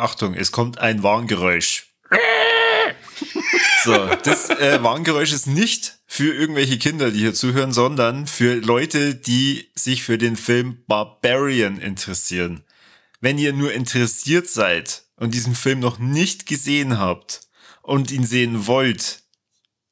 Achtung, es kommt ein Warngeräusch. So, das Warngeräusch ist nicht für irgendwelche Kinder, die hier zuhören, sondern für Leute, die sich für den Film Barbarian interessieren. Wenn ihr nur interessiert seid und diesen Film noch nicht gesehen habt und ihn sehen wollt,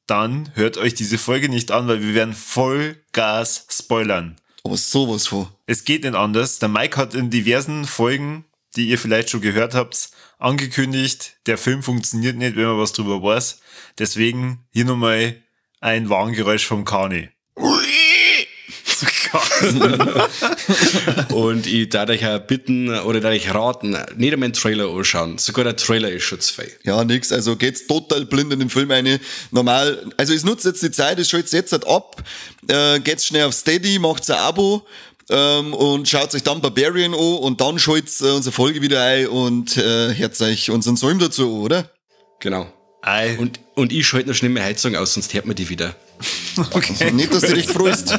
dann hört euch diese Folge nicht an, weil wir werden Vollgas spoilern. Aber sowas von. Es geht nicht anders. Der Mike hat in diversen Folgen, die ihr vielleicht schon gehört habt, angekündigt, der Film funktioniert nicht, wenn man was drüber weiß. Deswegen hier nochmal ein Warngeräusch vom Kani. Und ich darf euch auch bitten oder darf ich raten, nicht einmal einen Trailer anschauen. Sogar der Trailer ist schon zu viel. Ja, nix. Also geht's total blind in den Film rein. Normal, also ich nutze jetzt die Zeit, ich schalte jetzt ab, geht's schnell auf Steady, macht's ein Abo, und schaut euch dann Barbarian an und dann schalt's unsere Folge wieder ein und hört euch unseren Psalm dazu an, oder? Genau. Ei. Und ich schalte noch schnell meine Heizung aus, sonst hört man die wieder. Okay. Also nicht, dass du dich freust.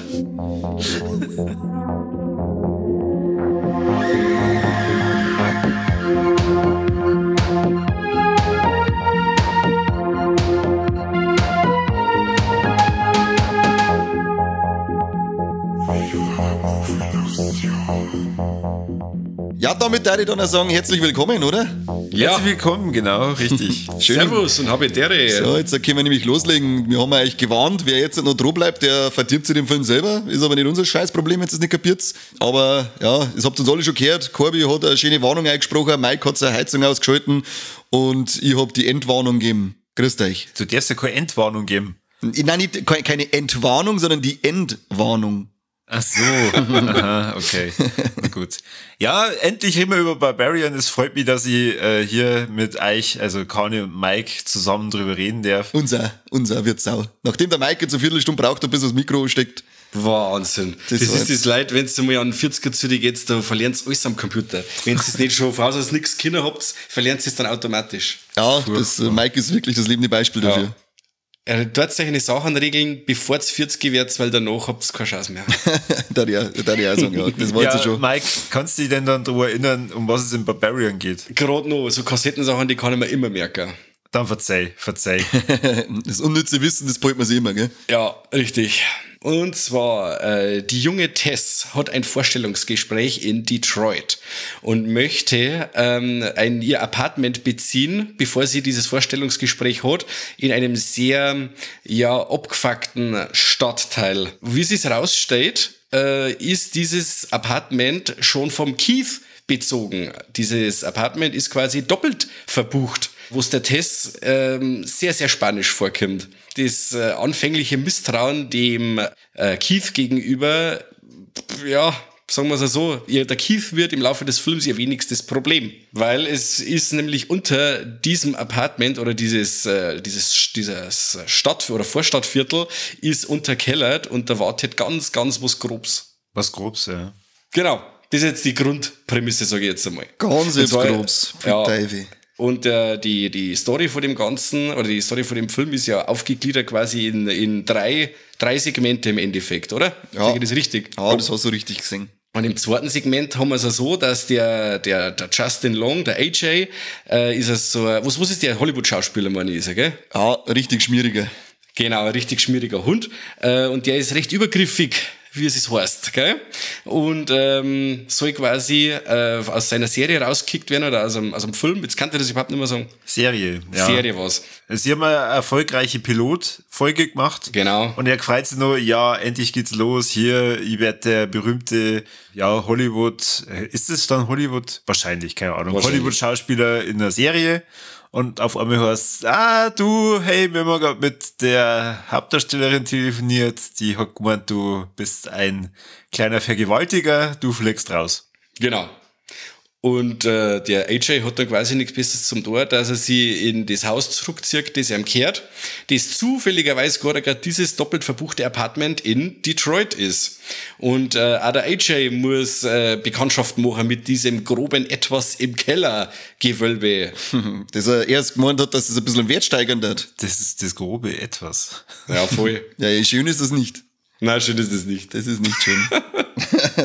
Ja, damit darf ich dann auch sagen, herzlich willkommen, oder? Ja. Herzlich willkommen, genau, richtig. Schön. Servus und habe Dere. So, jetzt können wir nämlich loslegen. Wir haben euch gewarnt, wer jetzt noch dran bleibt, der verdirbt sich den Film selber. Ist aber nicht unser Scheißproblem, wenn ihr es nicht kapiert. Aber ja, das habt ihr uns alle schon gehört. Corby hat eine schöne Warnung eingesprochen, Mike hat seine Heizung ausgeschalten und ich hab die Entwarnung gegeben. Grüßt euch. Du darfst ja keine Entwarnung geben. Nein, nicht, keine Entwarnung, sondern die Endwarnung. Ach so, aha, okay, na gut. Ja, endlich reden wir über Barbarian. Es freut mich, dass ich hier mit euch, also Kani und Mike, zusammen drüber reden darf. Unser wird sau. Nachdem der Mike jetzt eine Viertelstunde braucht, bis er das Mikro steckt. Wahnsinn. Das ist das Leid, wenn du mal an 40er zu dir geht, da verlernt ihr alles am Computer. Wenn ihr es nicht schon von Haus aus nichts können habt, verlernt ihr es dann automatisch. Ja, das, Mike ist wirklich das lebende Beispiel dafür. Ja. Dort solche Sachen regeln, bevor es 40 wird, weil danach habt ihr keine Chance mehr. Da ich auch sagen, ja. Das war jetzt schon. Mike, kannst du dich denn dann darüber erinnern, um was es in Barbarian geht? Gerade noch, so Kassettensachen, die kann ich mir immer merken. Dann verzeih. Das unnütze Wissen, das bringt man sich immer, gell? Ja, richtig. Und zwar, die junge Tess hat ein Vorstellungsgespräch in Detroit und möchte ihr Apartment beziehen, bevor sie dieses Vorstellungsgespräch hat, in einem sehr, ja, abgefuckten Stadtteil. Wie es rausstellt, ist dieses Apartment schon vom Keith bezogen. Dieses Apartment ist quasi doppelt verbucht, wo es der Tess sehr, sehr spanisch vorkommt. Das anfängliche Misstrauen dem Keith gegenüber, ja, sagen wir es so, der Keith wird im Laufe des Films ihr wenigstes Problem, weil es ist nämlich unter diesem Apartment oder dieses Stadt- oder Vorstadtviertel ist unterkellert und da wartet ganz, ganz was Grobs. Was Grobs, ja. Genau, das ist jetzt die Grundprämisse, sage ich jetzt einmal. Ganz und zwar, Grobs, ja, und die Story von dem Ganzen, oder die Story von dem Film ist ja aufgegliedert quasi in drei Segmente im Endeffekt, oder? Ja. Sag ich das richtig? Ja, das hast du richtig gesehen. Und im zweiten Segment haben wir es ja so, dass der Justin Long, der AJ, ist es so, was ist der Hollywood-Schauspieler, meine ich, ist er, gell? Ja, richtig schmieriger. Genau, ein richtig schmieriger Hund. Und der ist recht übergriffig, wie es heißt, gell? Und soll quasi aus seiner Serie rauskickt werden oder aus einem Film. Jetzt kann ich das überhaupt nicht mehr sagen. Serie, ja. Serie war's. Sie haben eine erfolgreiche Pilotfolge gemacht. Genau. Und er freut sich nur, ja, endlich geht's los. Hier, ich werde der berühmte, ja, Hollywood, ist es dann Hollywood? Wahrscheinlich, keine Ahnung. Hollywood-Schauspieler in der Serie. Und auf einmal hörst, du, hey, wir haben gerade mit der Hauptdarstellerin telefoniert, die hat gemeint, du bist ein kleiner Vergewaltiger, du fliegst raus. Genau. Und der AJ hat dann quasi nichts Besseres zum Tor, dass er sie in das Haus zurückzieht, das ihm gehört, das zufälligerweise gerade dieses doppelt verbuchte Apartment in Detroit ist. Und auch der AJ muss Bekanntschaft machen mit diesem groben Etwas im Kellergewölbe. Das er erst gemeint hat, dass es ein bisschen Wert steigern wird. Das ist das grobe Etwas. Ja, voll. Ja, schön ist das nicht. Nein, schön ist das nicht. Das ist nicht schön.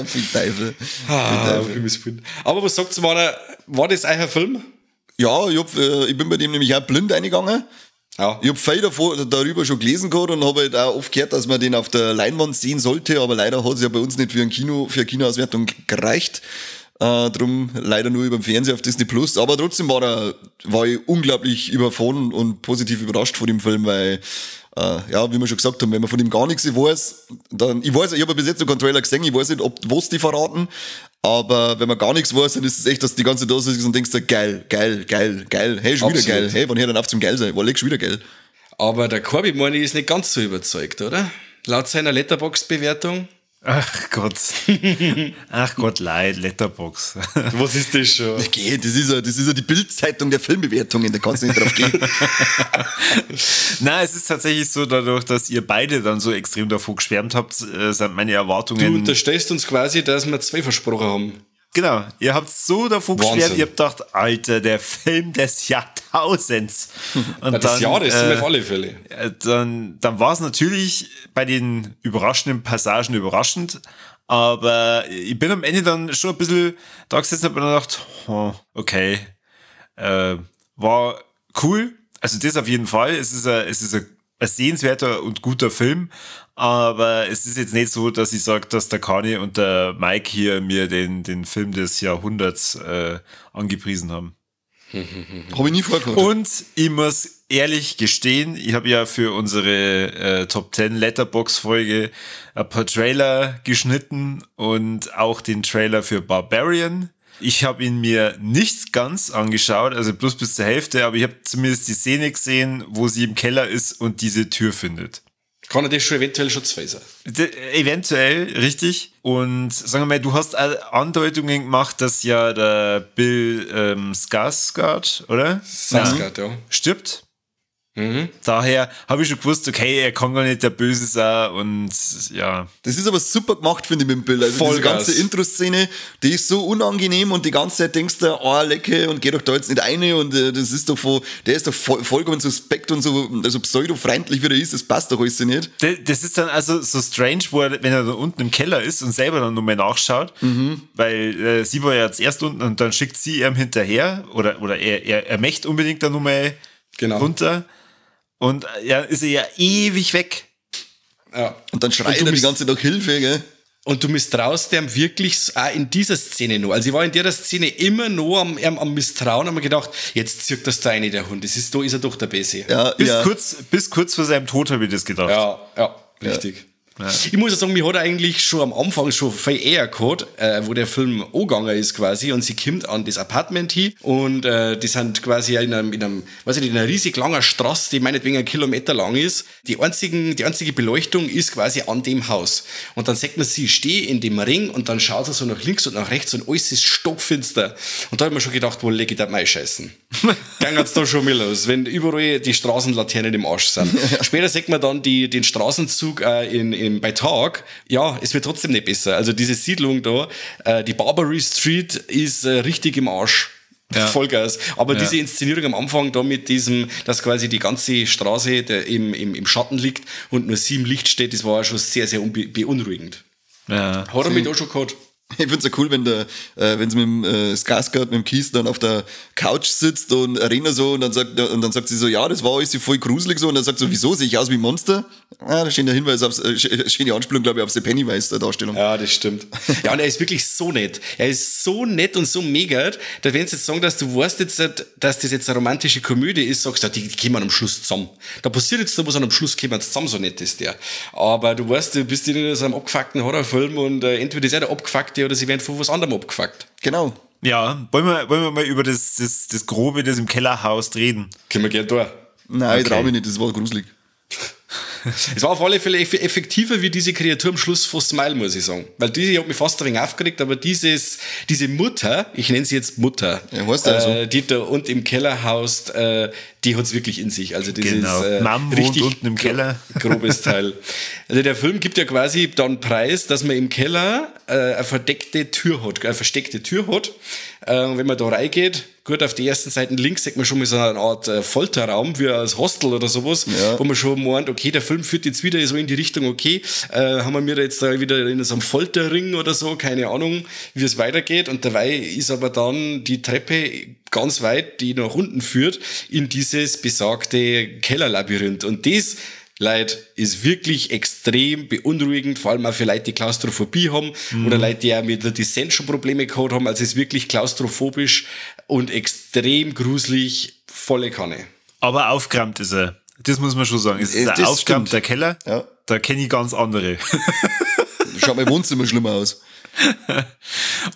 Viel Teufel. Viel Teufel. Aber was sagt's, war das euer Film? Ja, ich bin bei dem nämlich auch blind eingegangen. Ja. Ich hab viel darüber schon gelesen gehabt und habe halt auch oft gehört, dass man den auf der Leinwand sehen sollte, aber leider hat es ja bei uns nicht für ein Kino, für eine Kinoauswertung gereicht. Drum leider nur über den Fernseher auf Disney Plus. Aber trotzdem war ich unglaublich überfahren und positiv überrascht von dem Film, weil, ja, wie wir schon gesagt haben, wenn man von ihm gar nichts weiß, dann, ich weiß, ich habe bis jetzt noch keinen Trailer gesehen, ich weiß nicht, ob, was die verraten, aber wenn man gar nichts weiß, dann ist es echt, dass die ganze Zeit da sitzt und denkst, geil, geil, geil, geil, hey, schon wieder Absolut. Geil, hey, wann hört dann auf zum geil sein? War schon wieder geil. Aber der Corby, meine ich, ist nicht ganz so überzeugt, oder? Laut seiner Letterboxd-Bewertung. Ach Gott. Ach Gott, leid, Letterboxd. Was ist das schon? Okay, das ist ja die Bild-Zeitung der Filmbewertungen, da kannst du nicht drauf gehen. Na, es ist tatsächlich so, dadurch, dass ihr beide dann so extrem davor geschwärmt habt, sind meine Erwartungen... Du unterstellst uns quasi, dass wir zwei versprochen haben. Genau, ihr habt so davor geschwärmt, ihr habt gedacht, Alter, der Film des Jahrtausends. Und ja, des Jahres, sind wir auf alle Fälle. Dann war es natürlich bei den überraschenden Passagen überraschend, aber ich bin am Ende dann schon ein bisschen da gesessen und hab mir gedacht, oh, okay, war cool, also das auf jeden Fall, es ist ein sehenswerter und guter Film, aber es ist jetzt nicht so, dass ich sage, dass der Kani und der Mike hier mir den Film des Jahrhunderts angepriesen haben. Habe ich nie vorgehabt. Und ich muss ehrlich gestehen, ich habe ja für unsere Top 10 Letterboxd-Folge ein paar Trailer geschnitten und auch den Trailer für Barbarian. Ich habe ihn mir nicht ganz angeschaut, also bloß bis zur Hälfte, aber ich habe zumindest die Szene gesehen, wo sie im Keller ist und diese Tür findet. Kann er das schon eventuell schon zwei sein? Eventuell, richtig. Und sagen wir mal, du hast Andeutungen gemacht, dass ja der Bill Skarsgård, oder? Skarsgård, ja. Stirbt. Mhm. Daher habe ich schon gewusst, okay, er kann gar nicht der Böse sein und ja. Das ist aber super gemacht, finde ich, mit dem Bild. Also Vollgas. diese ganze Intro-Szene, die ist so unangenehm und die ganze Zeit denkst du, oh, lecke und geh doch da jetzt nicht rein und das ist doch voll, der ist doch vollkommen suspekt und so also pseudo-freundlich, wie der ist, das passt doch alles nicht. Das ist dann also so strange, wo er, wenn er da unten im Keller ist und selber dann nochmal nachschaut, weil sie war ja zuerst unten und dann schickt sie ihm hinterher oder er möchte unbedingt dann nochmal runter. Und ja, ist er ja ewig weg. Ja. Und dann schreit er die ganze Zeit nach Hilfe, gell? Und du misstraust dem wirklich auch in dieser Szene noch. Also ich war in der Szene immer noch am Misstrauen und hab mir gedacht, jetzt zirkt das da eine, der Hund. Das ist, da ist er doch der Beste. Ja, bis kurz vor seinem Tod habe ich das gedacht. Ja, ja, richtig. Ja. Ja. Ich muss ja sagen, mich hat er eigentlich schon am Anfang schon viel eher gehabt, wo der Film angegangen ist quasi und sie kommt an das Apartment hin und die sind quasi in einem, weiß ich nicht, in einer riesig langen Straße, die meinetwegen einen Kilometer lang ist. Die einzige Beleuchtung ist quasi an dem Haus. Und dann sieht man sie, stehe in dem Ring und dann schaut sie so nach links und nach rechts und alles ist stockfinster. Und da hab ich mir schon gedacht, wo leg ich da mal scheißen? Dann geht's da schon mal los, wenn überall die Straßenlaternen im Arsch sind. Später sieht man dann den Straßenzug bei Tag, ja, es wird trotzdem nicht besser. Also diese Siedlung da, die Barbary Street ist richtig im Arsch. Ja. Vollgas. Aber ja. Diese Inszenierung am Anfang da mit diesem, dass quasi die ganze Straße im Schatten liegt und nur sie im Licht steht, das war schon sehr, sehr beunruhigend. Ja. Hat er mich da schon gehabt. Ich find's ja cool, wenn wenn sie mit dem Skarsgård, mit dem Kies dann auf der Couch sitzt und erinnert so und dann sagt sie so, ja, das war alles voll gruselig so und dann sagt sie so, wieso sehe ich aus wie ein Monster? Ah, da steht der Hinweis auf, schöne Anspielung, glaube ich, auf die Pennywise-Darstellung. Ja, das stimmt. Ja, und er ist wirklich so nett. Er ist so nett und so mega, dass wenn sie jetzt sagen, dass du weißt jetzt, dass das jetzt eine romantische Komödie ist, sagst du, die kommen am Schluss zusammen. Da passiert jetzt noch was und am Schluss kommen sie zusammen, so nett ist der. Aber du weißt, du bist in so einem abgefuckten Horrorfilm und entweder ist er der abgefuckte oder sie werden von was anderem abgefuckt. Genau. Ja, wollen wir mal über das Grobe, das im Kellerhaus reden? Können wir gerne da. Nein, okay. Ich trau mich nicht, das war gruselig. Es war auf alle Fälle effektiver wie diese Kreatur am Schluss von Smile, muss ich sagen. Weil diese hat mich fast ein wenig aufgeregt, aber diese Mutter, ich nenne sie jetzt Mutter, ja, heißt der so? Die da unten im Keller haust, die hat es wirklich in sich. Also das genau. ist Mom richtig wohnt unten im Keller. Grobes Teil. Also der Film gibt ja quasi dann Preis, dass man im Keller eine verdeckte Tür hat, eine versteckte Tür hat. Wenn man da reingeht, gut, auf die ersten Seiten links sieht man schon mal so eine Art Folterraum, wie als Hostel oder sowas, ja. Wo man schon meint, okay, der Film führt jetzt wieder so in die Richtung, okay, haben wir jetzt da wieder in so einem Folterring oder so, keine Ahnung, wie es weitergeht. Und dabei ist aber dann die Treppe ganz weit, die nach unten führt, in dieses besagte Kellerlabyrinth. Und das, Leute, ist wirklich extrem beunruhigend, vor allem auch für Leute, die Klaustrophobie haben oder Leute, die auch mit der Descent schon Probleme gehabt haben. Also es ist wirklich klaustrophobisch und extrem gruselig, volle Kanne. Aber aufgeräumt ist er. Das muss man schon sagen. Es ist ein aufgeräumter Keller. Ja. Da kenne ich ganz andere. Schaut mein Wohnzimmer schlimmer aus.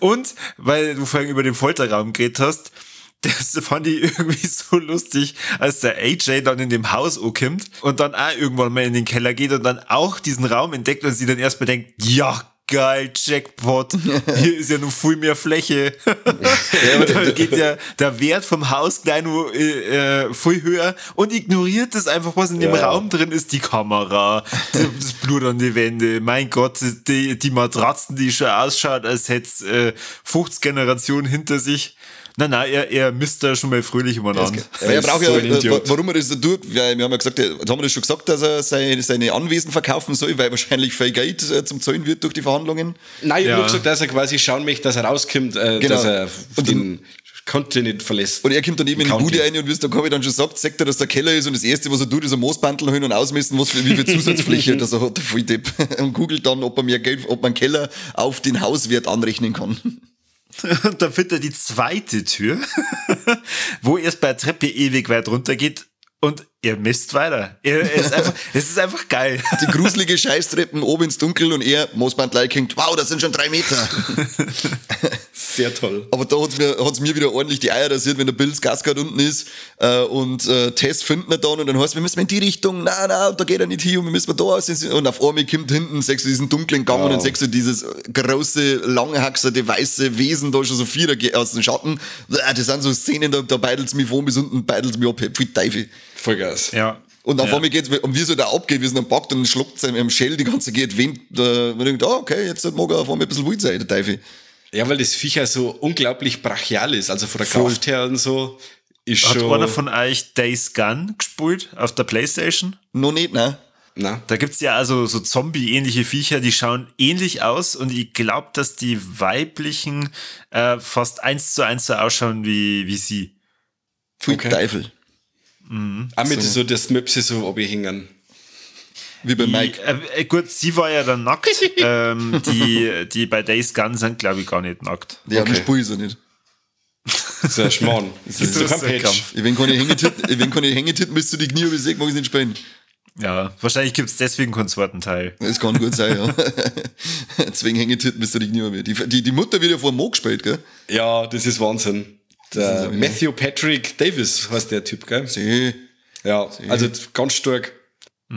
Und, weil du vorhin über den Folterraum geredet hast, das fand ich irgendwie so lustig, als der AJ dann in dem Haus ankommt und dann auch irgendwann mal in den Keller geht und dann auch diesen Raum entdeckt und sie dann erstmal denkt, ja, geil, Jackpot, hier ist ja noch viel mehr Fläche. Ja, da geht ja der Wert vom Haus gleich nur viel höher und ignoriert das einfach, was in dem Raum drin ist, die Kamera, das Blut an die Wände, mein Gott, die Matratzen, die schon ausschaut, als hätte es 50 Generationen hinter sich. Nein, er misst da schon mal fröhlich umeinander. Ja, er braucht ja, warum er das so tut, wir haben ja gesagt, haben wir das schon gesagt, dass er seine Anwesen verkaufen soll, weil wahrscheinlich viel Geld zum Zahlen wird durch die Verhandlungen. Nein, ich habe nur gesagt, dass er quasi schauen möchte, dass er rauskommt, dass er den Kontinent verlässt. Und er kommt dann eben in die Bude rein und wie es der Corby dann schon sagt, sagt er, dass der Keller ist und das Erste, was er tut, ist ein Moosbandel holen und ausmessen, wie viel Zusatzfläche das er hat, der Volldepp. Und googelt dann, ob er mehr Geld, ob man Keller auf den Hauswert anrechnen kann. Und dann findet er die zweite Tür, wo erst bei der Treppe ewig weit runter geht und er misst weiter. Es ist einfach geil. Die gruselige Scheißtreppen oben ins Dunkel und er, Moosband hängt, wow, das sind schon 3 Meter. Sehr toll. Aber da hat's mir wieder ordentlich die Eier rasiert, wenn der Bills Gasgard unten ist und Tess finden wir dann und dann heißt, wir müssen in die Richtung, nein, da geht er nicht hin und wir müssen da aus. Und auf einmal kommt hinten, siehst du diesen dunklen Gang und dann siehst du dieses große, langhaxerte, weiße Wesen da schon so vierer aus dem Schatten. Das sind so Szenen, da beidelt's mich vor bis unten, beidelt's mich ab, pfui Teufel. Vollgas. Ja. Und auf einmal geht's, und wie so der abgeht, wie es dann packt und schluckt seinem Shell die ganze geht, wenn man denkt, okay, jetzt mag er auf einmal ein bisschen wild sein, der Teufel. Ja, weil das Viech ja so unglaublich brachial ist, also von der Kraft her und so. Ist hat schon einer von euch Days Gone gespielt auf der Playstation? Noch nicht, nein. Na. Da gibt's ja also so Zombie-ähnliche Viecher, die schauen ähnlich aus und ich glaube, dass die weiblichen fast 1:1 so ausschauen wie sie. Pfui Teufel. Mhm. Auch mit so, dass Möpse so abhängen. Wie bei Mike. Gut, sie war ja dann nackt. Die bei Days Gone sind, glaube ich, gar nicht nackt. Ja, okay. Das ist ja nicht. Das ist ein Schmarrn. Das ist doch kein Patch. Ich wenn keine Hängetitten bis zu die Knie übersehen, mag ich nicht spielen. Ja, wahrscheinlich gibt es deswegen keinen zweiten Teil. Das kann gut sein, ja. Deswegen Hängetitten bis zu die Knie über. Die Mutter wird ja vor Mo gespielt, gell? Ja, das ist Wahnsinn. Der Matthew Patrick Davis heißt der Typ, gell? Sie. Ja, also ganz stark.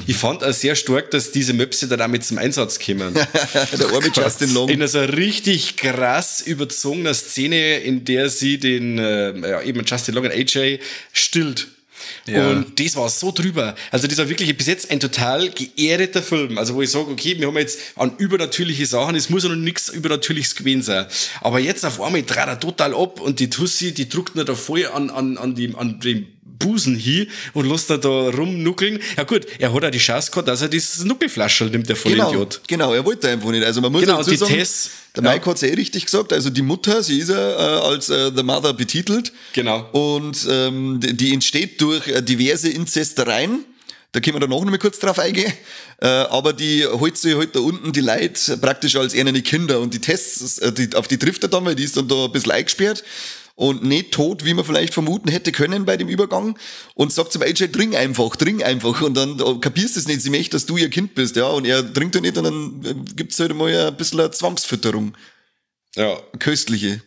Ich fand auch sehr stark, dass diese Möpse dann auch mit zum Einsatz kämen. Der arme Justin Long. In so einer richtig krass überzogener Szene, in der sie den, eben Justin Long und AJ stillt. Ja. Und das war so drüber. Also das war wirklich bis jetzt ein total geerdeter Film. Also wo ich sage, okay, wir haben jetzt an übernatürliche Sachen, es muss ja noch nichts Übernatürliches gewesen sein. Aber jetzt auf einmal dreht er total ab und die Tussi, die druckt ihn da voll an dem Busen hin und lässt er da rumnuckeln. Ja gut, er hat auch die Chance gehabt, dass er dieses Nuckelflascherl nimmt, der Vollidiot. Genau, er wollte einfach nicht. Also man muss dazu sagen, Tess, der Mike hat es eh richtig gesagt, also die Mutter, sie ist ja als The Mother betitelt. Genau. Und die entsteht durch diverse Inzestereien. Da können wir danach noch mal kurz drauf eingehen. Aber die holt sich halt da unten die Leute praktisch als ihre Kinder. Und die Tess, auf die trifft er dann, weil die ist dann da ein bisschen eingesperrt. Und nicht tot, wie man vielleicht vermuten hätte können bei dem Übergang. Und sagt zum AJ, trink einfach. Und dann kapierst du es nicht, sie möchte, dass du ihr Kind bist, ja. Und er trinkt dann nicht und dann gibt's halt mal ein bisschen eine Zwangsfütterung. Ja. Köstliche.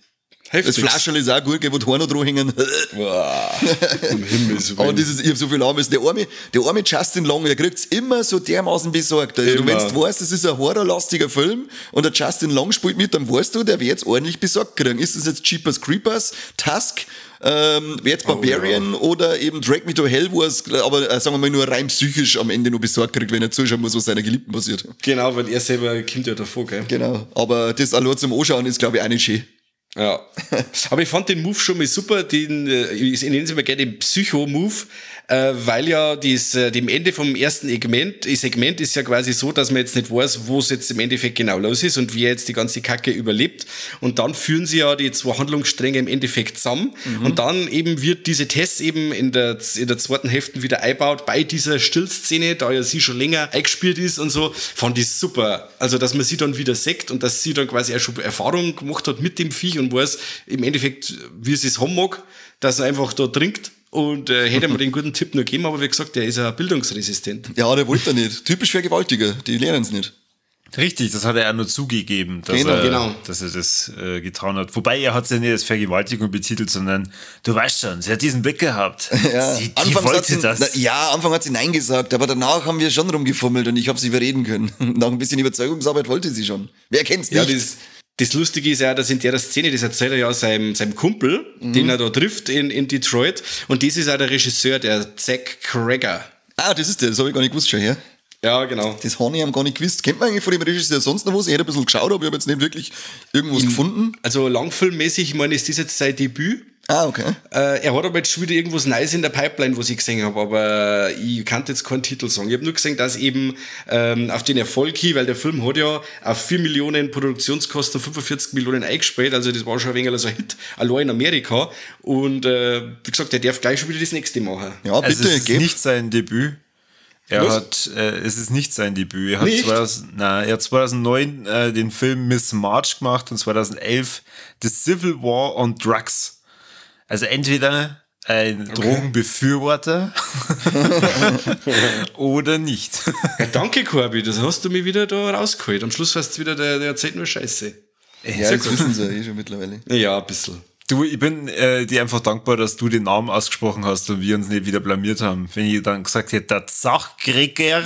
Heftig. Das Flascherl ist auch gut, wo die Horner dran hängen. Um Himmels Willen. Aber dieses, ich hab so viel Armes. Der arme Justin Long, der kriegt's immer so dermaßen besorgt. Also, du, wenn du weißt, das ist ein horrorlastiger Film und der Justin Long spielt mit, dann weißt du, der wird jetzt ordentlich besorgt kriegen. Ist das jetzt Jeepers Creepers, Tusk, jetzt Barbarian oder eben Drag Me to Hell, wo es aber, sagen wir mal, nur rein psychisch am Ende nur besorgt kriegt, wenn er zuschauen muss, was seiner Geliebten passiert. Genau, weil er selber kommt ja davor, gell? Genau. Aber das allein zum Anschauen ist, glaube ich, auch nicht schön. Ja, aber ich fand den Move schon mal super, den, ich nenne es immer gerne den Psycho-Move, weil ja dem Ende vom ersten Segment ist ja quasi so, dass man jetzt nicht weiß, wo es jetzt im Endeffekt genau los ist und wie er jetzt die ganze Kacke überlebt. Und dann führen sie ja die zwei Handlungsstränge im Endeffekt zusammen. Mhm. Und dann eben wird diese Tess eben in der zweiten Hälfte wieder eingebaut bei dieser Stillszene, da ja sie schon länger eingespielt ist und so. Fand ich super. Also, dass man sie dann wieder sieht und dass sie dann quasi auch schon Erfahrung gemacht hat mit dem Viech und weiß im Endeffekt, wie sie es haben mag, dass er einfach da trinkt. Und hätte mir den guten Tipp nur gegeben, aber wie gesagt, der ist ja bildungsresistent. Ja, der wollte er nicht. Typisch Vergewaltiger, die lernen es nicht. Richtig, das hat er auch nur zugegeben, dass, dass er das getan hat. Wobei, er hat es ja nicht als Vergewaltigung betitelt, sondern du weißt schon, sie hat diesen Blick gehabt. Ja. Sie wollte das. Na, ja, Anfang hat sie Nein gesagt, aber danach haben wir schon rumgefummelt und ich habe sie überreden können. Nach ein bisschen Überzeugungsarbeit wollte sie schon. Wer kennt's nicht? Ja, das Lustige ist ja, dass in der Szene, das erzählt er ja seinem Kumpel, den er da trifft in Detroit. Und das ist auch der Regisseur, der Zach Cregger. Ah, das ist der, das habe ich gar nicht gewusst schon, ja? Ja, genau. Das habe ich ihm gar nicht gewusst. Kennt man eigentlich von dem Regisseur sonst noch was? Ich hätte ein bisschen geschaut, aber ich habe jetzt nicht wirklich irgendwas gefunden. Also langfilmmäßig, ich meine, ist das jetzt sein Debüt? Ah, okay. Er hat aber jetzt schon wieder irgendwas Neues in der Pipeline, was ich gesehen habe, aber ich kann jetzt keinen Titel sagen. Ich habe nur gesehen, dass eben auf den Erfolg hin, weil der Film hat ja auf 4 Millionen Produktionskosten 45 Millionen eingespielt, also das war schon ein wenig so ein Hit, allein in Amerika. Und wie gesagt, der darf gleich schon wieder das nächste machen. Ja, bitte, also es ist nicht sein Debüt. Es ist nicht sein Debüt. Er hat, er hat 2009 den Film Miss March gemacht und 2011 The Civil War on Drugs. Also entweder ein Drogenbefürworter oder nicht. Ja, danke, Corby, das hast du mir wieder da rausgeholt. Am Schluss warst du wieder, der erzählt nur Scheiße. Ja, das wissen sie ja eh schon mittlerweile. Ja, ein bisschen. Du, ich bin dir einfach dankbar, dass du den Namen ausgesprochen hast und wir uns nicht wieder blamiert haben. Wenn ich dann gesagt hätte, der Zach Gregor.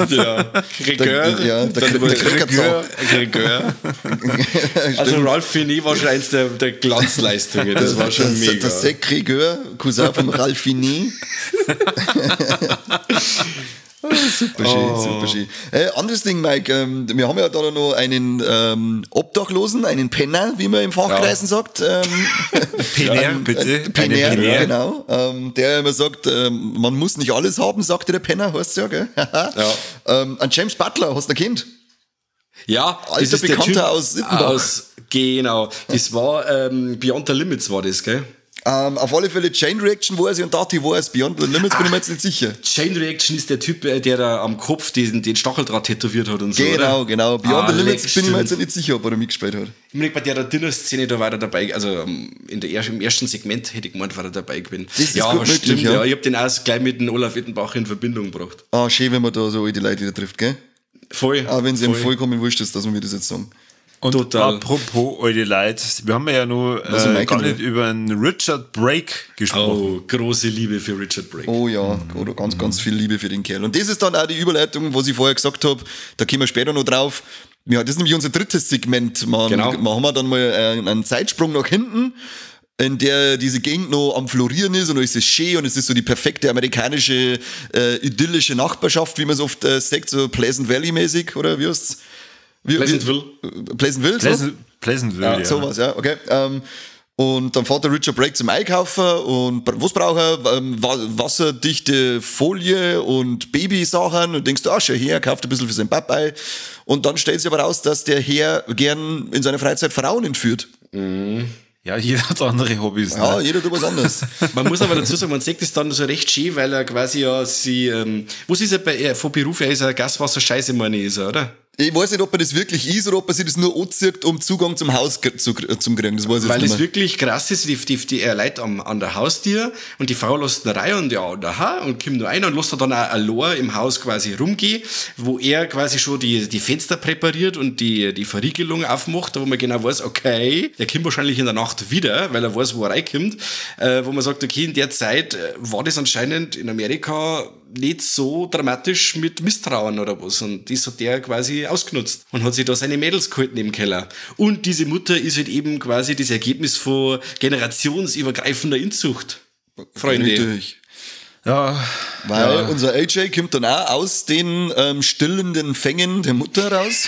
Ja, Gregor. Ja, der Gregor. Also Ralph Fiennes war schon eins der Glanzleistungen. Das war schon mega. Der Zach Gregor, Cousin von Ralph Fiennes. Oh, super schön, super schön. Anderes Ding, Mike, wir haben ja da noch einen Obdachlosen, einen Penner, wie man im Fachkreisen sagt. Penner, bitte. Penner, genau. Der immer sagt, man muss nicht alles haben, sagte der Penner, heißt es ja, gell? Ja. An James Butler, hast du ein Kind? Ja, alter das ist Bekannter der Typ aus Sittenbach. Genau, das war Beyond the Limits war das, gell? Auf alle Fälle Chain Reaction war es und Dati war es. Beyond the Limits bin ich mir jetzt nicht sicher. Chain Reaction ist der Typ, der da am Kopf den Stacheldraht tätowiert hat und so, genau, oder? Genau. Beyond the Limits bin ich mir jetzt nicht sicher, ob er da mitgespielt hat. Ich meine, bei der Dinner-Szene, da war er dabei, also im ersten Segment hätte ich gemeint, war er dabei gewesen. Das ist ja, gut aber möglich, stimmt, ja. Ich hab den auch gleich mit dem Olaf Ittenbach in Verbindung gebracht. Ah, schön, wenn man da so alte Leute wieder trifft, gell? Voll. Auch wenn es ihm vollkommen wurscht ist, dass wir das jetzt sagen. Und total. Apropos alte Leute, wir haben ja nur gar nicht über einen Richard Brake gesprochen. Oh, große Liebe für Richard Brake. Oh ja, oder ganz, ganz viel Liebe für den Kerl. Und das ist dann auch die Überleitung, was ich vorher gesagt habe, da kommen wir später noch drauf. Ja, das ist nämlich unser drittes Segment. Genau. Machen wir dann mal einen Zeitsprung nach hinten, in der diese Gegend noch am Florieren ist und es ist schön und es ist so die perfekte amerikanische, idyllische Nachbarschaft, wie man es oft sagt, so Pleasant Valley-mäßig, oder wie heißt's? Pleasantville. Pleasantville, so? Pleasantville, ja. Sowas, ja, okay. Und dann fährt der Richard Brake zum Einkaufen und was braucht er? Wasserdichte Folie und Babysachen und denkst du, ah, schau her, kauft ein bisschen für seinen Papa ein. Und dann stellt sich aber raus, dass der Herr gern in seiner Freizeit Frauen entführt. Mhm. Ja, jeder hat andere Hobbys. Ja, ne? Jeder tut was anderes. Man muss aber dazu sagen, man sieht das dann so recht schön, weil er quasi ja sie, was ist er von Beruf? Er ist ein Gaswasser-Scheiße, meine ich, ist er, oder? Ich weiß nicht, ob er das wirklich ist oder ob er sich das nur anzieht, um Zugang zum Haus zu kriegen. Das weiß ich weil jetzt nicht es wirklich krass ist, die er leiht an der Haustür und die Frau lässt ihn rein und ja, und aha, und kommt nur rein und lässt er dann auch allein im Haus quasi rumgehen, wo er quasi schon die Fenster präpariert und die Verriegelung aufmacht, wo man genau weiß, okay, der kommt wahrscheinlich in der Nacht wieder, weil er weiß, wo er reinkommt, wo man sagt, okay, in der Zeit war das anscheinend in Amerika nicht so dramatisch mit Misstrauen oder was. Und das hat der quasi ausgenutzt und hat sich da seine Mädels gehalten im Keller. Und diese Mutter ist halt eben quasi das Ergebnis von generationsübergreifender Inzucht. Freunde. Richtig. Ja. Weil unser AJ kommt dann auch aus den stillenden Fängen der Mutter raus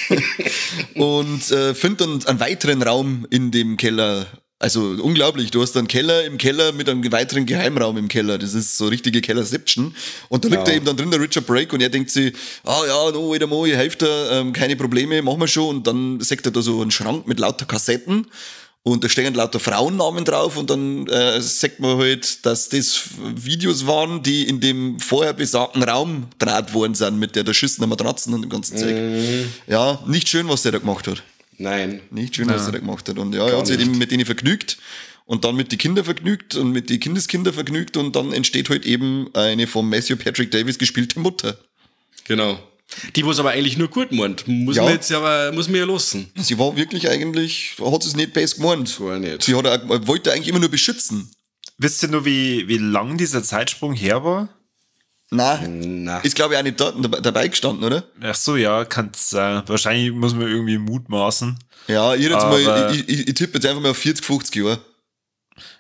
und findet dann einen weiteren Raum in dem Keller. Also unglaublich, du hast einen Keller im Keller mit einem weiteren Geheimraum im Keller. Das ist so richtige Kellerception. Und da liegt er eben dann drin, der Richard Brake, und er denkt sich, ah ja, no, wait a mo, ich helfe dir, keine Probleme, machen wir schon. Und dann sieht er da so einen Schrank mit lauter Kassetten und da stehen lauter Frauennamen drauf und dann sagt man halt, dass das Videos waren, die in dem vorher besagten Raum draht worden sind, mit der erschissenen Matratzen und dem ganzen Zeug. Ja, nicht schön, was der da gemacht hat. Nein. Nicht schön, was er da gemacht hat. Und ja, er hat sich eben mit denen vergnügt und dann mit den Kindern vergnügt und mit den Kindeskinder vergnügt und dann entsteht halt eben eine von Matthew Patrick Davis gespielte Mutter. Genau. Die, was aber eigentlich nur gut meint, muss man jetzt aber, muss man ja lassen. Sie war wirklich eigentlich, hat es nicht besser gemeint. Gar nicht. Sie hat auch, wollte eigentlich immer nur beschützen. Wisst ihr nur, wie lang dieser Zeitsprung her war? Nein. Na. Ist, glaube ich, auch nicht dort dabei gestanden, oder? Ach so, ja, kann's sein. Wahrscheinlich muss man irgendwie mutmaßen. Ja, ich, jetzt mal, ich tippe jetzt einfach mal auf 40, 50 Jahre.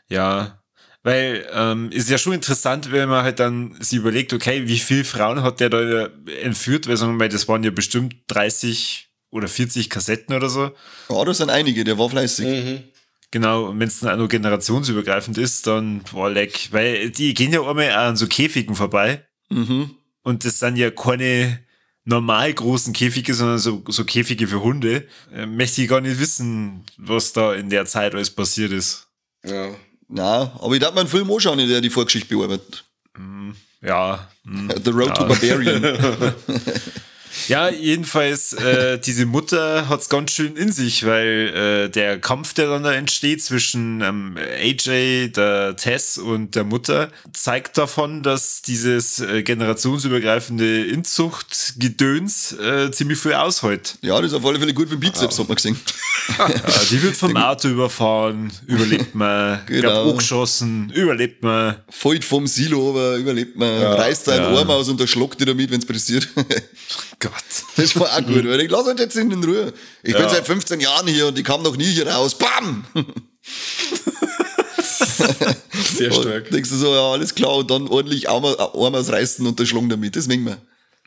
Ja, weil ist ja schon interessant, wenn man halt dann sich überlegt, okay, wie viele Frauen hat der da entführt? Weil, sagen wir mal, das waren ja bestimmt 30 oder 40 Kassetten oder so. Ja, das sind einige, der war fleißig. Mhm. Genau, und wenn es dann auch noch generationsübergreifend ist, dann, boah, leck. Weil die gehen ja einmal an so Käfigen vorbei. Mhm. Und das sind ja keine normal großen Käfige, sondern so Käfige für Hunde. Möchte ich gar nicht wissen, was da in der Zeit alles passiert ist. Ja. Na, aber ich darf mir einen Film anschauen, der die Vorgeschichte bearbeitet. Ja. The Road to Barbarian. Ja, jedenfalls, diese Mutter hat's ganz schön in sich, weil der Kampf, der dann da entsteht zwischen AJ, der Tess und der Mutter, zeigt davon, dass dieses generationsübergreifende Inzuchtgedöns ziemlich viel aushält. Ja, das ist auf alle Fälle gut für den Bizeps, hat man gesehen. Ja, die wird vom Auto überfahren, überlebt man. Genau. Ich glaub, angeschossen, überlebt man. Fällt vom Silo, aber überlebt man. Ja, reißt einen Arm aus und erschlockt die damit, wenn's passiert. Gott. Das war auch gut, weil ich lass euch jetzt in Ruhe. Ich bin seit 15 Jahren hier und ich kam noch nie hier raus. Bam! Sehr stark. Und denkst du so, ja, alles klar, und dann ordentlich Arm ausreißen und erschlagen damit. Das mögen wir.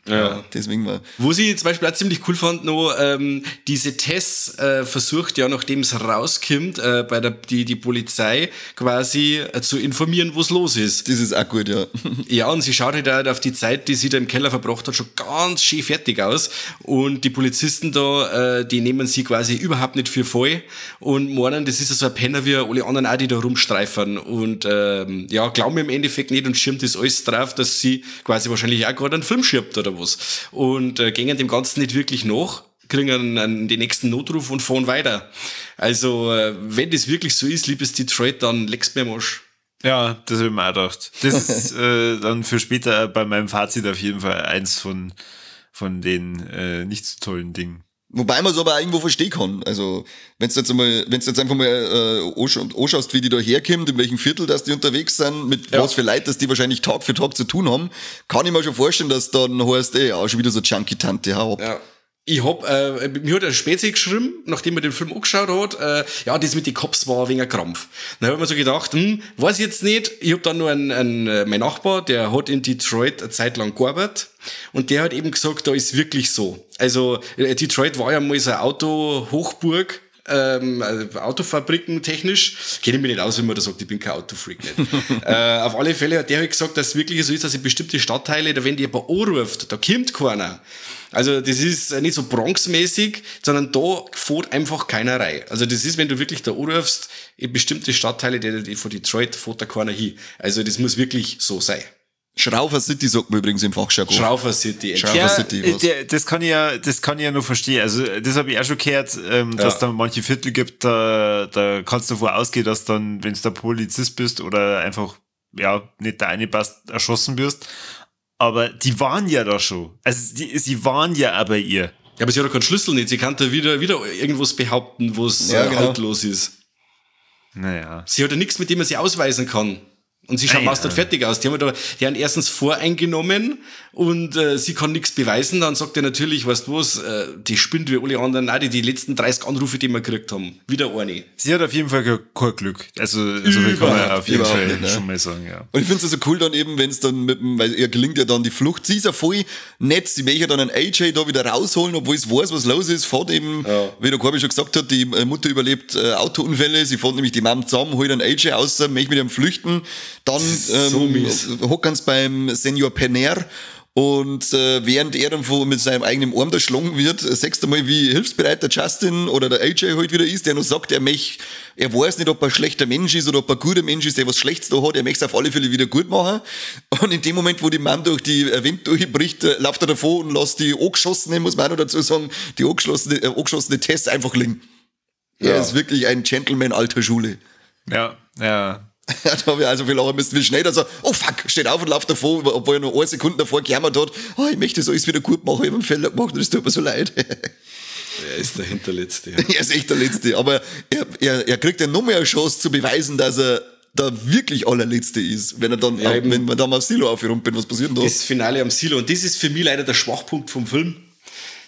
Ja. Deswegen mal. Wo sie zum Beispiel auch ziemlich cool fand, noch, diese Tess versucht ja, nachdem es rauskommt, bei der die Polizei quasi zu informieren, was los ist. Das ist auch gut, ja. Ja, und sie schaut halt auch auf die Zeit, die sie da im Keller verbracht hat, schon ganz schön fertig aus. Und die Polizisten da, die nehmen sie quasi überhaupt nicht für voll und meinen, das ist ja so ein Penner wie alle anderen auch, die da rumstreifen. Und ja, glauben im Endeffekt nicht und schirmt das alles drauf, dass sie quasi wahrscheinlich auch gerade einen Film schirmt oder was. Und gingen dem Ganzen nicht wirklich nach, kriegen den nächsten Notruf und fahren weiter. Also, wenn das wirklich so ist, liebes Detroit, dann leck's mir am Arsch. Ja, das habe ich mir auch gedacht. Das ist dann für später bei meinem Fazit auf jeden Fall eins von den nicht so tollen Dingen. Wobei man es aber auch irgendwo verstehen kann. Also, wenn du jetzt einfach mal anschaust, wie die da herkommt, in welchem Viertel dass die unterwegs sind, mit was für Leuten, dass die wahrscheinlich Tag für Tag zu tun haben, kann ich mir schon vorstellen, dass dann heißt, ey, auch schon wieder so Junkie-Tante, hau ab. Ja. Ich hab, mir hat ein Spezi geschrieben, nachdem er den Film angeschaut hat, ja, das mit den Cops war ein wenig ein Krampf. Dann hab ich mir so gedacht, weiß ich jetzt nicht. Ich hab dann nur mein Nachbar, der hat in Detroit eine Zeit lang gearbeitet und der hat eben gesagt, da ist wirklich so. Also, Detroit war ja mal so eine Autohochburg, Autofabriken technisch. Kenne ich mich nicht aus, wenn man da sagt, ich bin kein Autofreak nicht. Auf alle Fälle hat der halt gesagt, dass es wirklich so ist, dass in bestimmte Stadtteile, da wenn die jemand anruft, da kommt keiner. Also das ist nicht so Bronx-mäßig, sondern da fährt einfach keiner rein. Also das ist, wenn du wirklich da anrufst, in bestimmte Stadtteile die von Detroit fährt da keiner hin. Also das muss wirklich so sein. Schraufer City sagt man übrigens im Fachjargon. Schraufer City. Schraufer ja, City. Was. Das kann ich ja nur verstehen. Also das habe ich auch schon gehört, dass da manche Viertel gibt, da kannst du davon ausgehen, dass dann, wenn du der Polizist bist oder einfach ja nicht der eine passt, erschossen wirst. Aber die waren ja da schon. Also sie waren ja auch bei ihr. Ja, aber sie hat doch keinen Schlüssel nicht. Sie kann da wieder irgendwas behaupten, wo es haltlos ist. Naja. Sie hat ja nichts, mit dem man sie ausweisen kann. Und sie schaut fast fertig aus. Die haben da, die haben erstens voreingenommen und sie kann nichts beweisen. Dann sagt er natürlich, weißt du was, die spinnt wie alle anderen auch, die letzten 30 Anrufe, die wir gekriegt haben. Wieder eine. Sie hat auf jeden Fall kein Glück. Also so viel kann man auf jeden Fall nicht, ne? Schon mal sagen, ja. Und ich finde es also cool dann eben, wenn es dann mit dem, weil ihr gelingt ja dann die Flucht. Sie ist ja voll nett. Sie möchte dann einen AJ da wieder rausholen, obwohl es weiß, was los ist. Fährt eben, wie der Corby schon gesagt hat, die Mutter überlebt Autounfälle. Sie fährt nämlich die Mom zusammen, holt einen AJ raus, möchte mit ihm flüchten. Dann hocken sie beim Senior Penner und während er dann mit seinem eigenen Arm da geschlagen wird, sagst du mal, wie hilfsbereit der Justin oder der AJ halt wieder ist, der noch sagt, er weiß nicht, ob er ein schlechter Mensch ist oder ob er ein guter Mensch ist, der was Schlechtes da hat, er möchte es auf alle Fälle wieder gut machen. Und in dem Moment, wo die Mann durch die Wand durchbricht, läuft er davon und lässt die angeschossene, muss man auch noch dazu sagen, die angeschossene Tess einfach liegen. Ja. Er ist wirklich ein Gentleman alter Schule. Ja, ja. Da habe ich also viel lachen müssen, wie schnell dass er, oh fuck, steht auf und läuft davor, obwohl er nur eine Sekunde davor gejammert hat, oh, ich möchte das alles wieder gut machen, ich habe einen Fehler gemacht und es tut mir so leid. Er ist der Hinterletzte. Ja. Er ist echt der Letzte, aber er kriegt ja noch mehr eine Chance zu beweisen, dass er da wirklich allerletzte ist, wenn er dann, ja, wenn man da mal am Silo aufgeräumt bin, was passiert denn da? Das Finale am Silo, und das ist für mich leider der Schwachpunkt vom Film.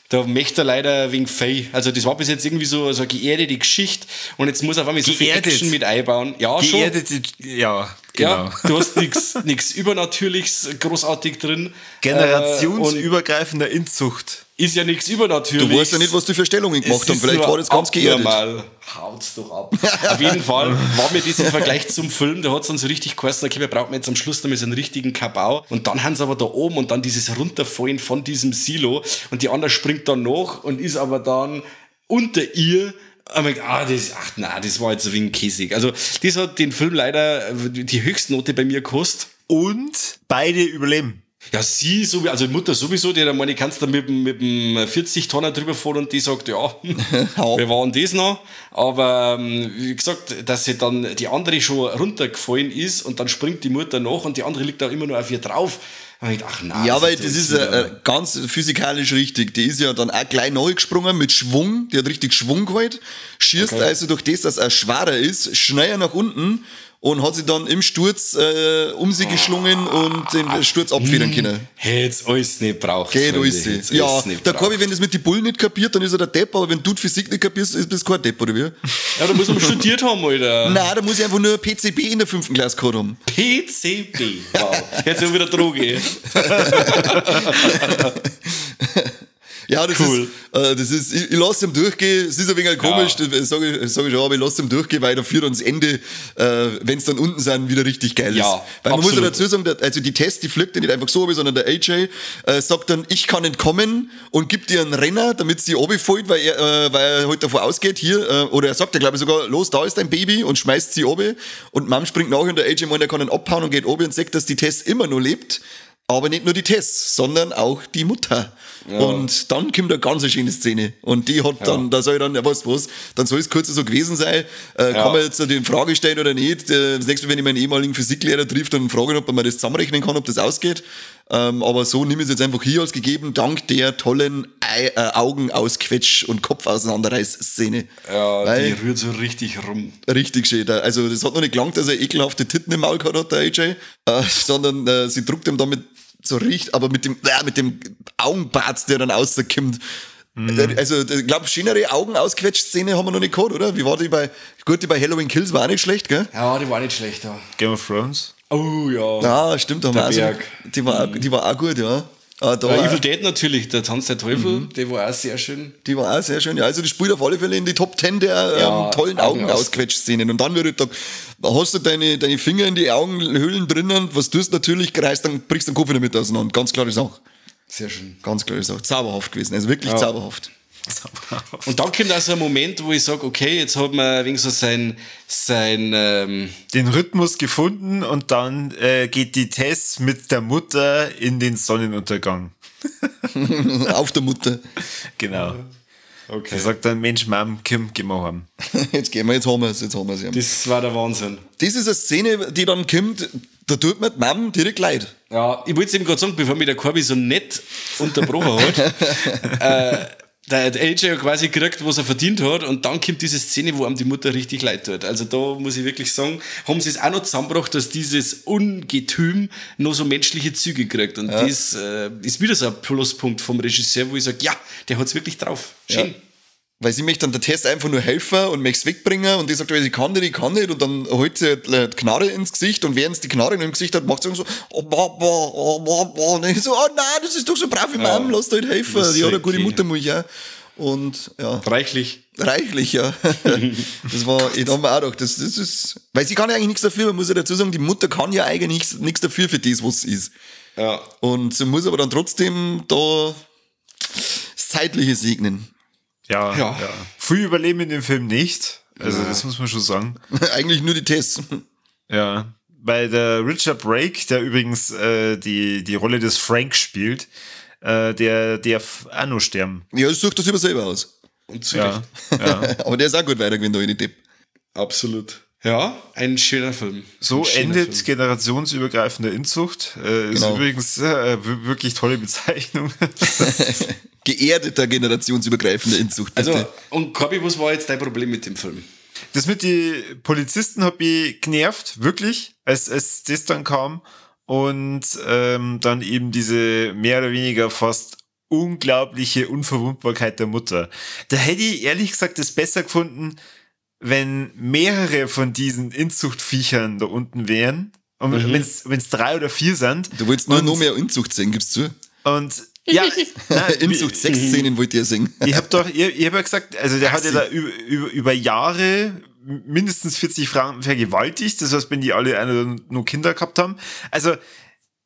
Da möchte er leider wegen Fei. Also das war bis jetzt irgendwie so eine geerdete Geschichte und jetzt muss er auf einmal so viel Action mit einbauen. Ja, geerdete, schon. Ja, genau. Ja, du hast nichts Übernatürliches großartig drin. Generationsübergreifender Inzucht. Ist ja nichts Übernatürliches. Du weißt ja nicht, was die für Stellungen gemacht haben. Vielleicht war das ganz geerdet. Normal. Haut's doch ab. Auf jeden Fall war mir das im Vergleich zum Film, da hat es dann so richtig geheißen, okay, wir brauchen jetzt am Schluss noch so einen richtigen Kabau. Und dann haben sie aber da oben und dann dieses Runterfallen von diesem Silo und die andere springt dann nach und ist aber dann unter ihr. Und ich dachte, das war jetzt ein wenig käsig. Also das hat den Film leider die Höchstnote bei mir gekostet. Und beide überleben. Ja, sie, so, also die Mutter sowieso, die dann meine, kannst du mit dem 40-Tonner drüber fahren und die sagt, ja, wir waren das noch. Aber wie gesagt, dass sie dann die andere schon runtergefallen ist und dann springt die Mutter nach und die andere liegt da immer nur auf ihr drauf. Und ich dachte, ach nein. Ja, weil das ist ganz physikalisch richtig. Die ist ja dann auch gleich nachgesprungen mit Schwung, die hat richtig Schwung geholt, schießt also durch das, dass er schwerer ist, schneller nach unten. Und hat sie dann im Sturz um sie geschlungen und den Sturz abfedern können. Hätt's alles nicht braucht. Geht alles. Ja, der Corby, wenn das mit den Bullen nicht kapiert, dann ist er der Depp, aber wenn du die Physik nicht kapierst, ist das kein Depp, oder wie? Ja, da muss man studiert haben, Alter. Nein, da muss ich einfach nur PCB in der 5. Klasse gehabt haben. PCB? Wow. Jetzt ist wieder Droge. Ja, das cool. Ist, ich lasse ihm durchgehen, es ist ein wenig komisch, ja. Das sag ich schon, aber ich lasse ihm durchgehen, weil dafür dann das Ende, wenn es dann unten sind, wieder richtig geil ist. Ja, weil man muss ja dazu sagen, also die Tess, die fliegt ja nicht einfach so, sondern der AJ sagt dann, ich kann entkommen und gibt ihr einen Renner, damit sie runterfällt, weil er halt davon ausgeht, hier, oder er sagt ja, glaube ich, sogar, los, da ist dein Baby und schmeißt sie runter und Mom springt nach und der AJ meint, er kann ihn abhauen und geht runter und sagt, dass die Tess immer noch lebt. Aber nicht nur die Tess, sondern auch die Mutter. Ja. Und dann kommt eine ganz schöne Szene. Und die hat dann, da soll ich dann, ja, weißt du was, dann soll es kurz so gewesen sein. Kann man jetzt die Frage stellen oder nicht? Das nächste Mal, wenn ich meinen ehemaligen Physiklehrer trifft, dann frage ich, ob man das zusammenrechnen kann, ob das ausgeht. Aber so nehme ich es jetzt einfach hier als gegeben, dank der tollen Augenausquetsch- und Kopfauseinanderreiß-Szene. Ja, weil die rührt so richtig rum. Richtig schön. Also das hat noch nicht gelangt, dass er ekelhafte Titten im Maul gehabt hat, der AJ, sondern sie druckt ihm damit so richtig, aber mit dem Augenbart, der dann rauskommt. Mhm. Also, ich glaube, schönere Augenausquetsch-Szene haben wir noch nicht gehabt, oder? Wie war die bei, gut, die bei Halloween Kills war auch nicht schlecht, gell? Ja, die war nicht schlecht, ja. Game of Thrones? Oh, ja. Ja, stimmt, da haben wir auch so, die war auch gut, ja. Ah, da Evil Dead natürlich, der Tanz der Teufel, die war auch sehr schön. Die war auch sehr schön, ja. Also die spielt auf alle Fälle in die Top 10 der tollen Augenausquetsch-Szenen. Und dann würde ich da, hast du deine Finger in die Augenhöhlen drinnen, was tust du natürlich, reißt, dann brichst du den Kopf wieder mit auseinander. Ganz klare Sache. Sehr schön. Ganz klare Sache. Zauberhaft gewesen, also wirklich zauberhaft. Und dann kommt also ein Moment, wo ich sage, okay, jetzt hat man wegen so sein den Rhythmus gefunden und dann geht die Tess mit der Mutter in den Sonnenuntergang. Auf der Mutter. Genau. Okay. Er sagt dann, Mensch, Mom, Kim, geh mal heim. Jetzt gehen wir, jetzt haben wir es. Das war der Wahnsinn. Das ist eine Szene, die dann kommt, da tut mir die Mom direkt leid. Ja, ich wollte es eben gerade sagen, bevor mich der Corby so nett unterbrochen hat. Der AJ hat quasi gekriegt, was er verdient hat, und dann kommt diese Szene, wo ihm die Mutter richtig leid tut. Also da muss ich wirklich sagen, haben sie es auch noch zusammengebracht, dass dieses Ungetüm noch so menschliche Züge kriegt. Und das ist wieder so ein Pluspunkt vom Regisseur, wo ich sage, ja, der hat's wirklich drauf. Schön. Ja. Weil sie möchte dann der Tess einfach nur helfen und möchte es wegbringen und die sagt, ich kann nicht, und dann holt sie halt die Knarre ins Gesicht und während sie die Knarre im Gesicht hat, macht sie so, oh, bah, bah, oh, bah, bah. Und ich so, oh nein, das ist doch so brav wie Mom, lass dir halt helfen. Die hat eine gute Muttermilch auch. Und, ja. Reichlich. Reichlich, ja. Das war, ich hab mir auch gedacht, das ist, weil sie kann ja eigentlich nichts dafür, man muss ja dazu sagen, die Mutter kann ja eigentlich nichts dafür für das, was sie ist. Ja. Und sie muss aber dann trotzdem da das Zeitliche segnen. Ja, ja. Früh überleben in dem Film nicht. Also, das muss man schon sagen. Eigentlich nur die Tests. Ja. Weil der Richard Brake, der übrigens die Rolle des Frank spielt, der darf auch noch sterben. Ja, das sucht das über selber aus. Und zu Recht. Ja. Aber der ist auch gut weitergewinnt, da in die Tipp. Absolut. Ja, ein schöner Film. So endet generationsübergreifende Inzucht. Ist übrigens wirklich tolle Bezeichnung. Geerdeter generationsübergreifende Inzucht. Bitte. Also, und Corby, was war jetzt dein Problem mit dem Film? Das mit den Polizisten hat mich genervt, wirklich, als das dann kam. Und dann eben diese mehr oder weniger fast unglaubliche Unverwundbarkeit der Mutter. Da hätte ich ehrlich gesagt das besser gefunden, wenn mehrere von diesen Inzuchtviechern da unten wären. Und wenn's 3 oder 4 sind. Du willst nur noch mehr Inzucht sehen, gibst du zu? Und ja, Inzucht-Sexszenen wollt ihr sehen. Ich hab doch, ich hab ja gesagt, also der hat ja da über Jahre mindestens 40 Frauen vergewaltigt. Das heißt, wenn die alle nur Kinder gehabt haben. Also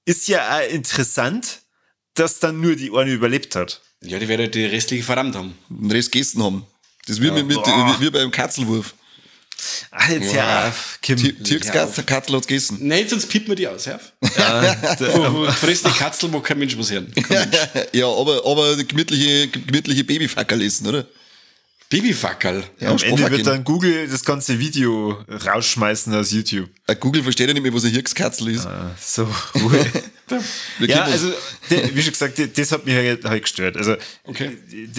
ist ja auch interessant, dass dann nur die eine überlebt hat. Ja, die werden die restliche verrammt haben. Den Rest gegessen haben. Das wird wie beim Katzelwurf. Ach, jetzt hör auf, Kim. Türkskatzel hat's gegessen. Nein, sonst piept man die aus, hör auf. Ja, frisst die Katzel, wo kein Mensch was hören. Kein Mensch. Ja, aber gemütliche Babyfackerl essen, oder? Babyfackerl? Ja, am Ende wird dann Google das ganze Video rausschmeißen aus YouTube. Google versteht ja nicht mehr, was ein Hirschkatzel ist. Ah, so, Ruhe. Ja, also, wie schon gesagt, das hat mich halt gestört. Also, okay.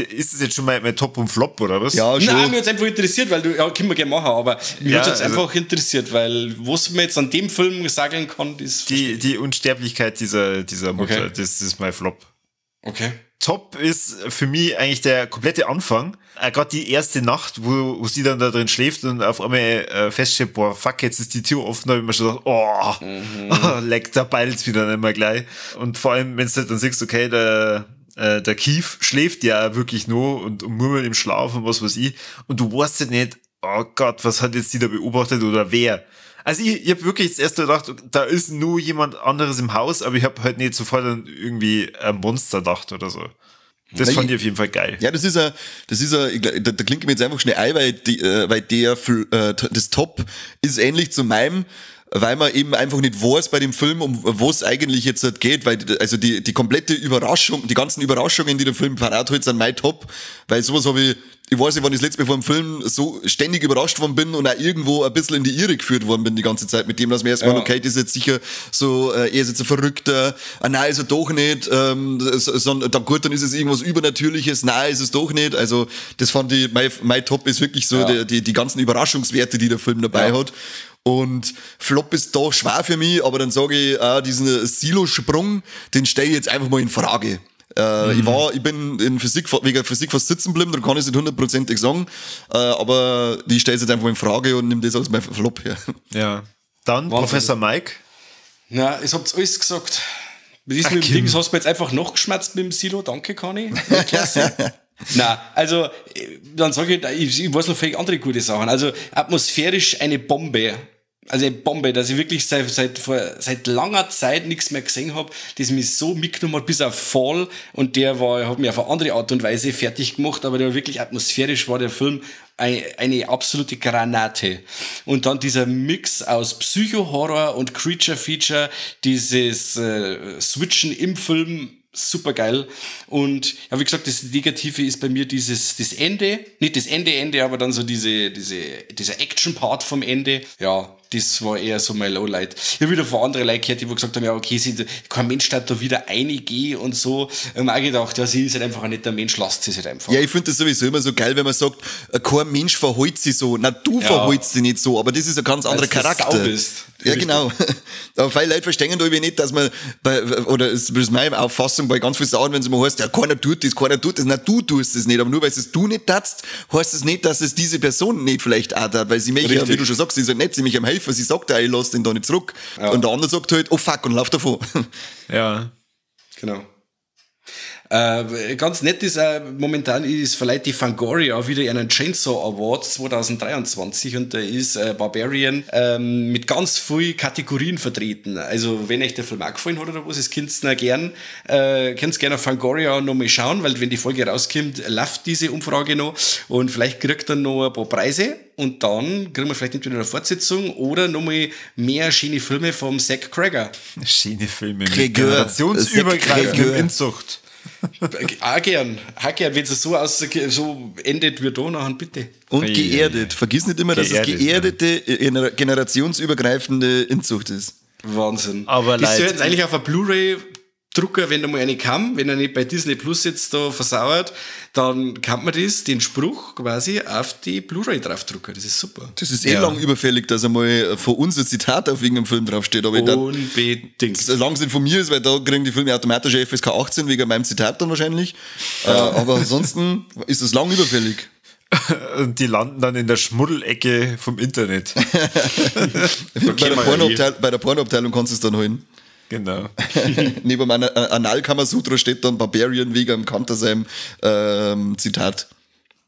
Ist das jetzt schon mein Top und Flop, oder was? Ja, schon. Nein, mich hat's einfach interessiert, weil du, ja, können wir gerne machen, aber mich hat's jetzt einfach interessiert, weil was man jetzt an dem Film sagen kann, ist... Die Unsterblichkeit dieser Mutter, okay. Das ist mein Flop. Okay. Top ist für mich eigentlich der komplette Anfang. Gerade die erste Nacht, wo sie dann da drin schläft und auf einmal feststellt, boah, fuck, jetzt ist die Tür offen, da habe ich mir schon gedacht, oh, leck, da beilt's wieder nicht mehr gleich. Und vor allem, wenn du halt dann siehst, okay, der Keith schläft ja wirklich nur und murmelt im Schlaf und was weiß ich. Und du weißt halt nicht, oh Gott, was hat jetzt die da beobachtet oder wer? Also ich habe wirklich jetzt erst gedacht, da ist nur jemand anderes im Haus, aber ich habe halt nicht sofort an irgendwie ein Monster gedacht oder so. Das fand ich auf jeden Fall geil. Ja, das ist da klingt mir jetzt einfach schnell ein, weil das Top ist ähnlich zu meinem, weil man eben einfach nicht weiß bei dem Film, um was eigentlich jetzt halt geht, weil also die komplette Überraschung, die ganzen Überraschungen, die der Film parat hat, sind mein Top, weil sowas habe ich weiß nicht, wann ich das letzte Mal vor dem Film so ständig überrascht worden bin und auch irgendwo ein bisschen in die Irre geführt worden bin die ganze Zeit mit dem, dass mir erstmal, okay, das ist jetzt sicher so, er ist jetzt ein Verrückter, ah, nein, ist er doch nicht, sondern dann gut, dann ist es irgendwas Übernatürliches, nein, ist es doch nicht, also das fand ich, mein Top ist wirklich so die ganzen Überraschungswerte, die der Film dabei hat. Und Flop ist da schwer für mich, aber dann sage ich, diesen Silo-Sprung, den stelle ich jetzt einfach mal in Frage. Ich bin in Physik, wegen Physik fast sitzen geblieben, da kann ich es nicht hundertprozentig sagen, aber ich stelle es jetzt einfach mal in Frage und nehme das als mein Flop her. Ja. Dann Wahnsinn. Professor Mike. Na, ich hab's alles gesagt. Mit diesem Ding hast du mir jetzt einfach noch geschmerzt mit dem Silo. Danke, Conny. Klasse. Na, also, dann sage ich, ich weiß noch völlig andere gute Sachen. Also, atmosphärisch eine Bombe. Also eine Bombe, dass ich wirklich seit langer Zeit nichts mehr gesehen habe, das mich so mitgenommen hat, bis auf Fall. Und der hat mich auf eine andere Art und Weise fertig gemacht, aber der war wirklich atmosphärisch, war der Film eine absolute Granate. Und dann dieser Mix aus Psycho-Horror und Creature-Feature, dieses Switchen im Film, super geil. Und ja, wie gesagt, das Negative ist bei mir das Ende, nicht das Ende, aber dann so dieser Action-Part vom Ende. Ja, Das war eher so mein Lowlight. Ich habe wieder von anderen Leuten gehört, die gesagt haben, ja, okay, kein Mensch darf da wieder reingehen und so. Ich habe auch gedacht, ja, sie ist halt einfach ein netter Mensch, lasst sie es halt einfach. Ja, ich finde das sowieso immer so geil, wenn man sagt, kein Mensch verhält sich so. Na, du verhältst dich nicht so, aber das ist ein ganz anderer Charakter. Sau bist. Ja, genau. Aber viele Leute verstehen da nicht, dass man, oder es ist meine Auffassung bei ganz vielen Sachen, wenn es immer heißt, ja, keiner tut das, keiner tut das. Na, du tust es nicht, aber nur weil es du nicht tatst, heißt es nicht, dass es diese Person nicht vielleicht auch tat, weil sie mich ja, wie du schon sagst, sie ist halt nicht ziemlich am Helfer, sie sagt ja, ich lass den da nicht zurück. Ja. Und der andere sagt halt, oh fuck, und lauf davon. Ja. Genau. Ganz nett ist momentan ist vielleicht die Fangoria wieder einen Chainsaw Award 2023 und da ist Barbarian mit ganz vielen Kategorien vertreten. Also wenn euch der Film auch gefallen hat oder was, es könnt ihr gern, gerne auf Fangoria nochmal schauen, weil wenn die Folge rauskommt, läuft diese Umfrage noch und vielleicht kriegt er noch ein paar Preise und dann kriegen wir vielleicht entweder eine Fortsetzung oder nochmal mehr schöne Filme vom Zach Cregger. Schöne Filme mit generationsübergreifender Inzucht. Auch gern, wenn es so so endet wie da, nachher bitte. Und geerdet. Vergiss nicht immer, dass es geerdete, generationsübergreifende Inzucht ist. Wahnsinn. Aber das soll jetzt eigentlich auf ein Blu-ray-Drucker, wenn da mal eine kam, wenn er nicht bei Disney Plus jetzt da versauert, dann kann man das, den Spruch quasi auf die Blu-ray draufdrucken. Das ist super. Das ist eh lang überfällig, dass einmal von uns ein Zitat auf irgendeinem Film draufsteht. Aber unbedingt. Solange es nicht von mir ist, weil da kriegen die Filme automatisch FSK 18 wegen meinem Zitat dann wahrscheinlich. Ja. Aber ansonsten ist es lang überfällig. Und die landen dann in der Schmuddelecke vom Internet. Bei der Pornoabteilung kannst du es dann holen. Genau. Neben meiner Analkamasutra steht dann Barbarian wegen am Kanter seinem Zitat.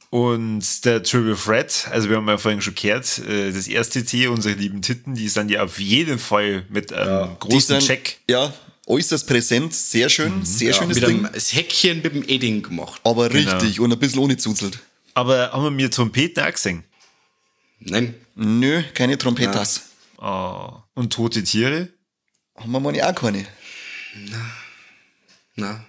Und der Triple Threat, also wir haben ja vorhin schon gehört, das erste T, unsere lieben Titten, die sind ja auf jeden Fall mit einem großen Check. Ja, äußerst präsent, sehr schön, sehr schönes mit Ding. Das Häkchen mit dem Edding gemacht. Aber richtig und ein bisschen ohne zuzelt. Aber haben wir mir Trompeten auch gesehen? Nein. Nö, keine Trompetas. Oh. Und tote Tiere? Haben wir mal auch keine. Na.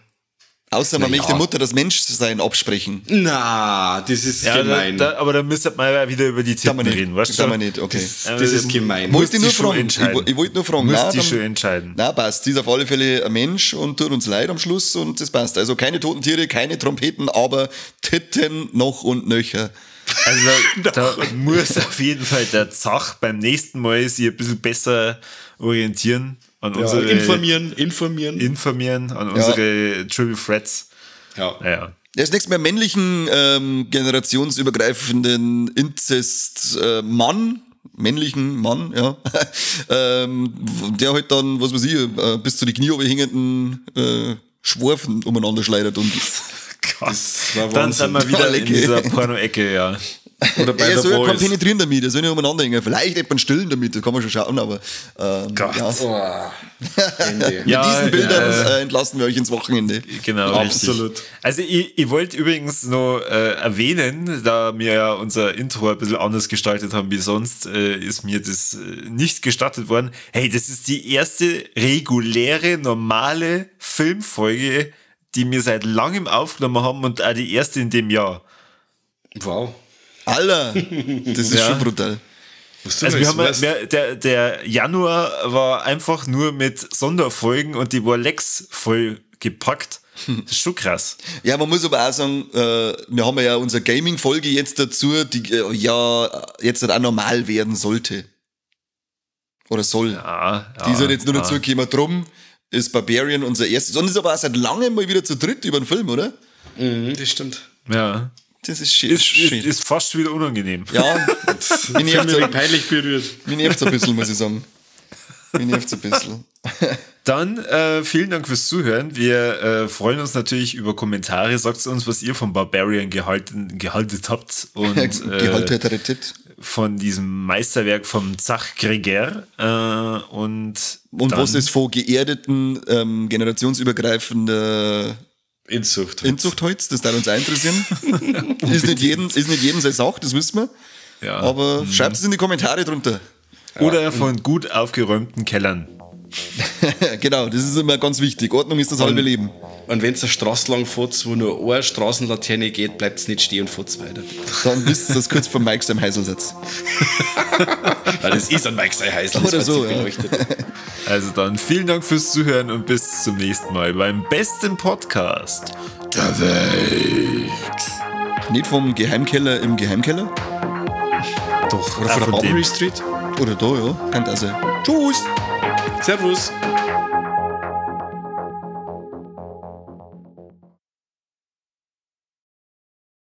Außer man möchte Mutter das Menschsein absprechen. Na, das ist gemein. Aber da müsste man ja wieder über die Titten reden, weißt du? Kann man nicht, okay. Das ist gemein. Wollte ich nur fragen. Ich wollte nur fragen. Müsst die schon entscheiden. Na, passt. Die ist auf alle Fälle ein Mensch und tut uns leid am Schluss und das passt. Also keine toten Tiere, keine Trompeten, aber Titten noch und nöcher. Also da muss auf jeden Fall der Zach beim nächsten Mal sich ein bisschen besser orientieren. An unsere informieren an unsere Triple Threats. Ja. Naja. Der ist nächstes Mal männlichen generationsübergreifenden Inzest-Mann, männlichen Mann, ja, der halt dann, was weiß ich, bis zu die Knie hängenden Schworfen umeinander schleudert und Gott. Dann sind wir wieder in dieser Porno-Ecke, ja. Oder bei er The soll ja Boys. kein Penetrieren damit, er soll nicht umeinander hängen. Vielleicht etwas stillen damit, das kann man schon schauen, aber Gott. ja. Oh, Ende. Mit diesen Bildern entlassen wir euch ins Wochenende. Genau, absolut. Richtig. Also ich wollte übrigens noch erwähnen, da wir ja unser Intro ein bisschen anders gestaltet haben wie sonst, ist mir das nicht gestattet worden. Hey, das ist die erste reguläre, normale Filmfolge, die wir seit langem aufgenommen haben und auch die erste in dem Jahr. Wow. Alter, das ist schon brutal. Also wir haben der Januar war einfach nur mit Sonderfolgen und die war Lex voll gepackt. Das ist schon krass. Ja, man muss aber auch sagen, wir haben ja unsere Gaming-Folge jetzt dazu, die ja jetzt auch normal werden sollte. Oder soll. Ja, die ist halt jetzt nur dazu gekommen. Drum ist Barbarian unser erstes. Und ist aber auch seit langem mal wieder zu dritt über den Film, oder? Mhm, das stimmt. Ja. Das ist schön. Ist fast wieder unangenehm. Ja, mich nervt's peinlich berührt. Mich nervt's ein bisschen, muss ich sagen. Mich nervt's ein bisschen. Dann vielen Dank fürs Zuhören. Wir freuen uns natürlich über Kommentare. Sagt uns, was ihr von Barbarian gehalten habt. Und von diesem Meisterwerk vom Zach Cregger. Und was ist von geerdeten, generationsübergreifenden Inzuchtholz, das darf uns auch interessieren. Ist nicht jedem seine Sache, das wissen wir. Ja. Aber schreibt es in die Kommentare drunter. Oder von gut aufgeräumten Kellern. Genau, das ist immer ganz wichtig. Ordnung ist das halbe Leben. Und wenn es eine Straße lang fährt, wo nur eine Straßenlaterne geht, bleibt es nicht stehen und fährt weiter. Dann wisst ihr, dass kurz vor Mike seinem Heisel sitzt. Weil das ist ein Mike sein Heisel, das Oder so, ja. Beleuchtet. Also dann vielen Dank fürs Zuhören und bis zum nächsten Mal beim besten Podcast der Welt. Nicht vom Geheimkeller im Geheimkeller? Doch, Oder von der Barbary Street. Oder da, ja. Kann das sein. Tschüss. Servus.